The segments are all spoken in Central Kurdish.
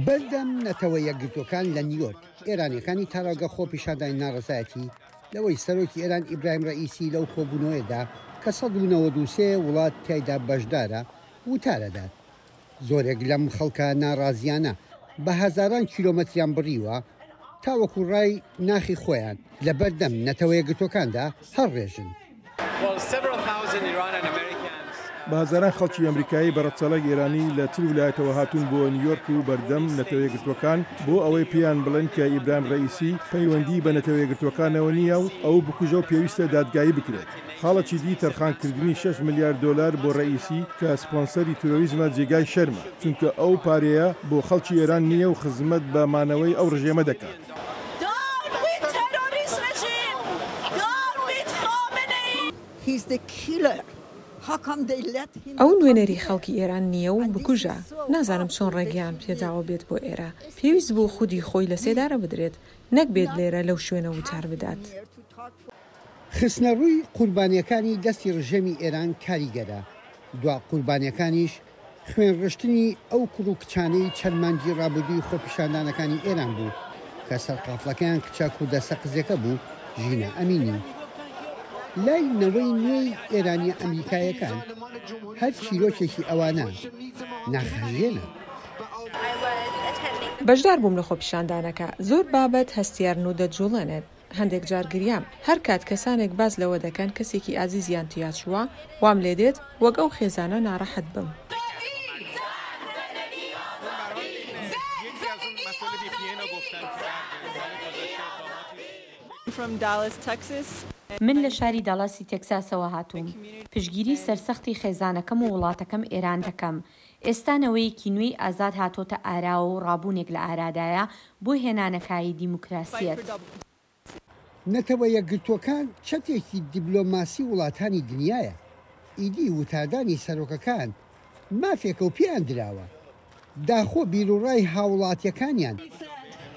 بەردەم نەتەوە یەکگرتووەکان لە نیویۆرک، ئێرانییەکانی تاراوگە خۆپیشاندانی ناڕەزایەتی لەوەی سەرۆکی ئێران ئیبراهیم ڕەئیسی لەو کۆبوونەوەیەدا کە 193 وڵات تیایدا بەشدارە وتار ئەدات. زۆرێک لەم خەڵکە ناڕازییانە بە هەزاران کیلۆمەتریان بڕیوە تاوەکو ڕای ناخی خۆیان لە بەردەم نەتەوە یەکگرتووەکاندا هەڵڕێژن. بە هەزاران خەڵکی ئەمریکایی بە ڕەچەڵەک ئێرانی لە 40 ولایەتەوە هاتوون بۆ نیویۆرک و بەردەم نەتەوە یەکگرتووەکان بۆ ئەوەی پێیان بڵێن کە ئیبراهیم ڕەئیسی پەیوەندیی بە نەتەوە یەکگرتووەکانەوە نییە و ئەو بکوژە و پێویستە دادگایی بکرێت. خاڵێکی دی تەرخانکردنی شەش ملیار دۆلار بۆ ڕەئیسی کە سپۆنسەری ترۆریزمە جێگای شەرمە، چونکە ئەو پارەیە بۆ خەڵکی ئێران نییە و خزمەت بە مانەوەی ئەو ڕژێمە دەکات. ئەو نوێنەری خەڵکی ئێران نییە و بکوژە، نازانم چۆن ڕێگەیان پێداوە بێت بۆ ئێرە، پێویست بوو خودی خۆی لەسێدارە بدرێت، نەک بێت لێرە لەو شوێنە وتار بدات. خستنەڕووی قوربانییەکانی دەستی ڕژێمی ئێران کاریگەرە، دوا قوربانییەکانیش خوێنڕشتنی ئەو کوڕ و کچانەی چەند مانگی ڕابردووی خۆپیشاندانەکانی ئێران بوو کە سەرقافڵەکەیان کچە کوردە سەقزیەکە بوو ژینا ئەمینی. لای نەوەی نوێی ئێرانییە ئەمریکایەکان هەر چیرۆکێکی ئەوانە ناخهەژێنە. بەشدار بووم لە خۆپیشاندانەکە، زۆر بابەت هەستیارن و دەتجوڵێنێت. هەندێک جار گریام هەر کات کەسانێک باس لەوە دەکەن کەسێکی ئازیزیان تیاچووە، وام لێدێت وەک ئەو خێزانە ناڕەحەت بم. من لە شاری دالاسی تێکساسەوە هاتووم. پشتگیری سەرسەختی خێزانەکەم و وڵاتەکەم ئێران دەکەم. ئێستا نەوەیەکی نوێی ئازاد هاتۆتە ئاراوە و ڕابوونێک لە ئارادایە بۆ هێنانەکایەی دیموکراسیەت. نەتەوە یەکگرتووەکان چەتێکی دیبلۆماسی وڵاتانی دنیایە، ئیدی وتاردانی سەرۆکەکان مافێکە و پێیان دراوە، داخۆ بیروڕای هاوڵاتیەکانیان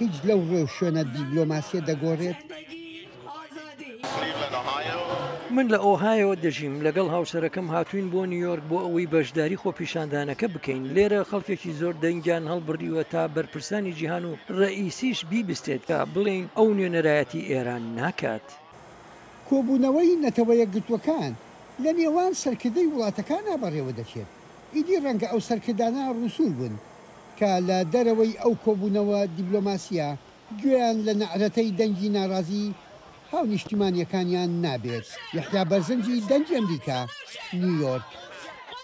هیچ لەو ڕێوشوێنە دیبلۆماسیە دەگۆڕێت؟ من لە ئۆهایۆ دەژیم، لەگەڵ هاوسەرەکەم هاتووین بۆ نیویۆرک بۆ ئەوەی بەشداری خۆپیشاندانەکە بکەین. لێرە خەڵکێکی زۆر دەنگیان هەڵبڕیوە تا بەرپرسانی جیهان و رەئیسیش بیبستێت کە بڵێین ئەو نوێنەرایەتی ئێران ناکات. کۆبوونەوەی نەتەوە یەکگرتووەکان لە نێوان سەرکردەی وڵاتەکانا بەڕێوەدەچێت، ئیدی ڕەنگە ئەو سەرکردانە ڕووسوور بن کە لە دەرەوەی ئەو کۆبوونەوە دیبلۆماسییە گوێیان لە نەعرەتەی دەنگی ناڕازی هاونیشتیمانییەکانیان نابێت. یەحیا بەرزنجی، دەنگی ئەمریکا، نیویۆرک.